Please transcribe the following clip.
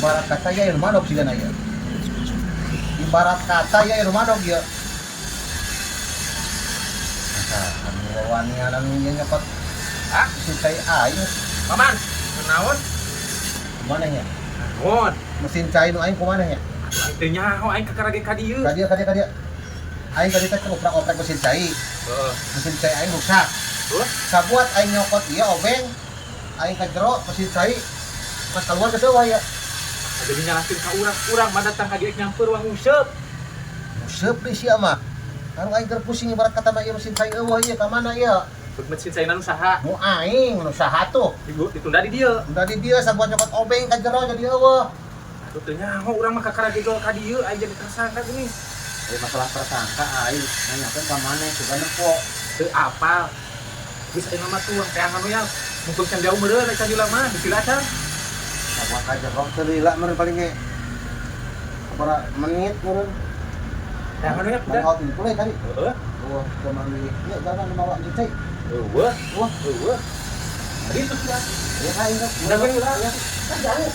Ibarat kata ya nu madog sigana ya. Ibarat kata ya nu madog ya. Nah, anu wawanian anu ieu nyokot Ah, mesin cai aing. Paman, kunaon? Kumaha nya? Naon? Mesin cai nu aing kumaha nya? Aing teu nyaho, aing kakara ge ka dieu. Ka dieu, ka dieu, ka dieu. Aing tadi teh oprak-oprek mesin cai. Heeh. Mesin cai aing rusak. Terus? Sabuat aing nyokot ieu obeng, aing ka jero mesin cai pas keluar geus euweuh ya. Jadi nyalahkeun ka urang, urang mah datang ka dieu nyamper wang nguseup. Nguseup deui sia mah. Kan aing keur pusing, ibarat kata mah ieu mesin cai euweuh ieu ka mana ieu? Mesin cai nu saha? Nu aing, nu saha tuh? Ditunda di dieu. Udah di dieu sabuat nyokot obeng ka jero jadi euweuh. Atuh teu nyaho, urang mah kakara ge ka dieu, aing jadi tersangka geuning. Eh, masalah tersangka, aing nanyakeun ka maneh sugan nempo. Teu apal. Geus, aing mah tuang teangan we ya. Mumpung can jauh meureun can lila mah geus lila can. Sabuat ka jero teu lila meureun, paling ge sabaraha menit meureun. Teangan we ya. Paling out itu tadi. Heeh. Wah, zaman di ieu jalan bawa mesin cai. Euweuh. Wah, Euweuh. Tadi itu sudah. ya aing. Udah, we, udah. Ya, kan jauh.